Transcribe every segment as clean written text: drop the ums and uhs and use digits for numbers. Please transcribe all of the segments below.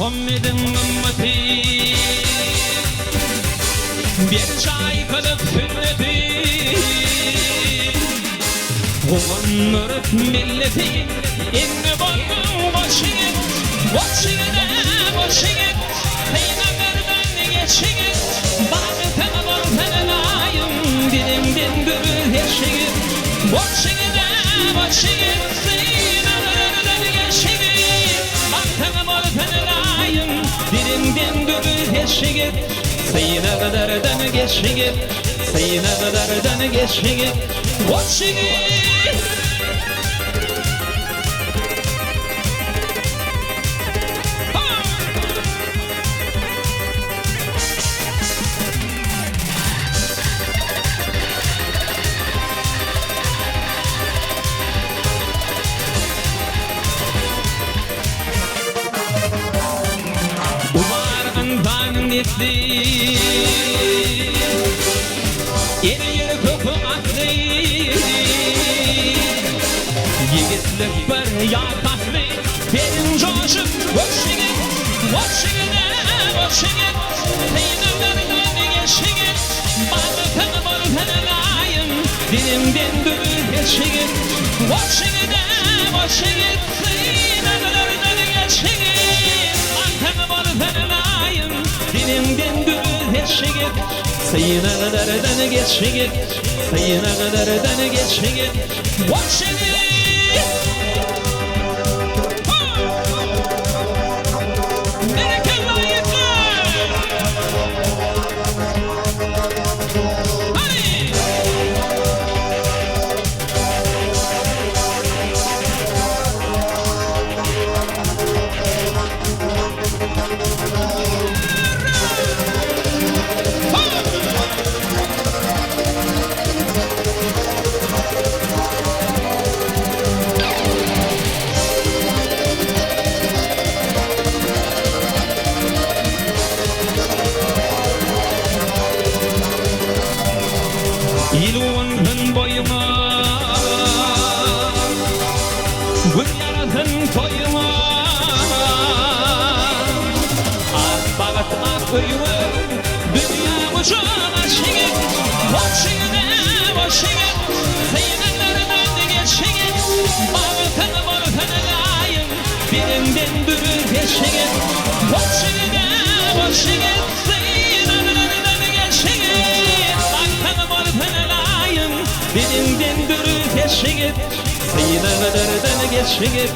Muhammediň ymmaty. Berjaý kylyp sünneti. Guwandyryp milleti. Indi bolduň goç ýigit. Goç ýigide goç ýigit. Synaglardan geç ýigit. Bagtyň bolsun laýyň. Diliňden dür her şigit. Goç ýigide goç ýigit. Synaglardan geç ýigit. Bagtyň bolsun laýyň. Diliňden dür her şigit. Synaglardan geç ýigit. Synaglardan geç ýigit. Goç ýigit. Ubar ynsanyň nesli. Ene ýeri köküň asly. Ýigitlik bir ýat asly. Seniň joşup goç ýigit. Goç ýigide goç ýigit. Synaglardan geç ýigit. Bagtyň bolsun laýyň. Diliňden dür heç ýigit. Goç ýigide goç ýigit. Synaglardan geç ýigit. Bagtyň bolsun laýyň. Diliňden dür heç ýigit. Synaglardan geç ýigit. Synaglardan geç ýigit. Goç ýigit. Berekella ýigitler! Hany! Il guwansyn boýuňa, Gün ýarasyn toýuňa. Ak bagat ak öýüňe, Dünýä gujak aç ýigit. Boş ýigide boş ýigit, Synaglardan geç ýigit. Bagtyň bolsun laýyň, Biliňden dür seç ýigit. Boş ýigide boş ýigit, Synaglardan geç ýigit. Bagtyň bolsun laýyň, Biliňden dür seç ýigit. Synaglardan geç ýigit,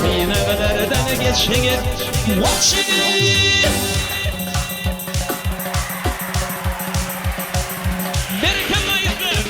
Synaglardan geç ýigit. Boş ýigit! Berekella ýigitler!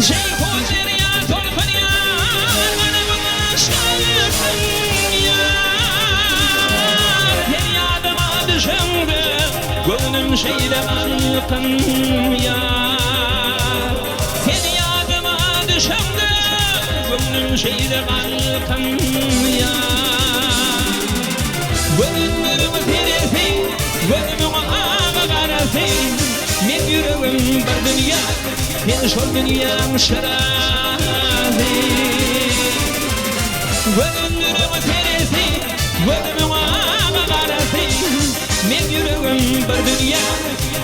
Jeýhun derýa tolkunýar, Ganymyň aşarsyn ýar. Sen ýadyma düşeňde, Göwnüm şeýle galkynýar. Sen ýadyma düşeňde, Göwnüm şeýle galkynýar. Gözelleriň seresi, Gözümiň agy-garasy. Meň ýüregim bir dünýä, Sen şol dünýäň şirasy. Gözelleriň seresi, Gözümiň agy-garasy. Meň ýüregim bir dünýä,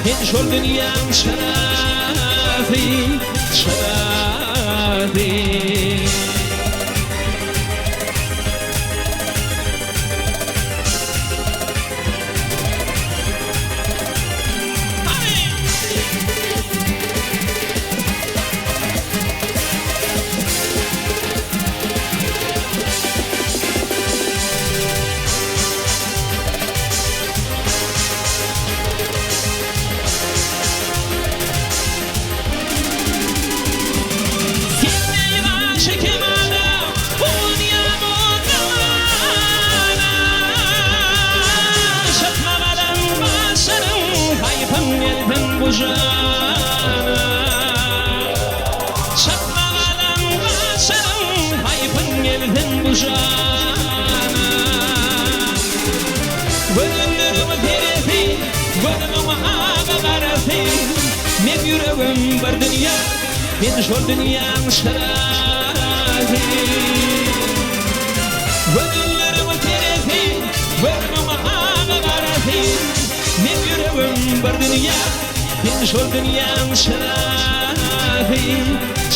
Sen şol dünýäň şirasy, şirasy. Sen meýdan. gelsin bu jana. Çatma galan gaşlaryň haýpyn gelsin bu jana. Gözelleriň perisi, gözümiň agy garasy. Meň ýüregim bir dünýä, sen şol dünýäň şirasy. Gözelleriň perisi, gözümiň agy garasy. Meň ýüregim bir dünýä, sen şol dünýäň çyrasy,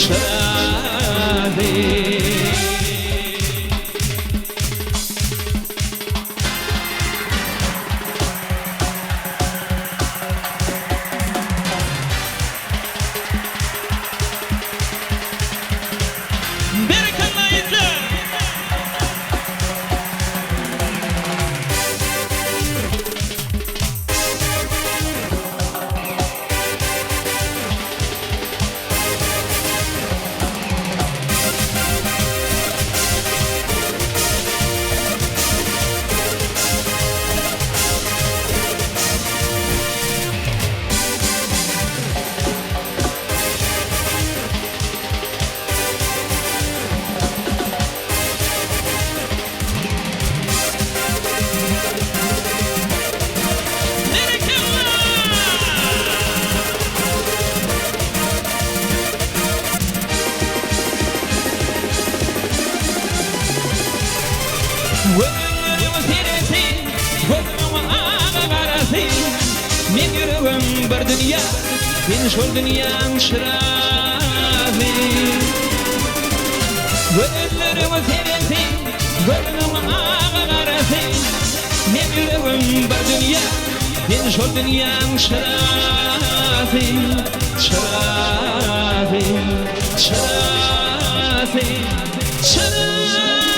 çyrasy. Berekella itler! Gözleriň seresi, gözümiň agy-garasy, Meň ýüregim bir dünýä, sen şol dünýäň çyrasy. Gözleriň seresi, gözümiň agy-garasy, Meň ýüregim bir dünýä, sen şol dünýäň çyrasy, Çyrasy, çyrasy, çyrasy.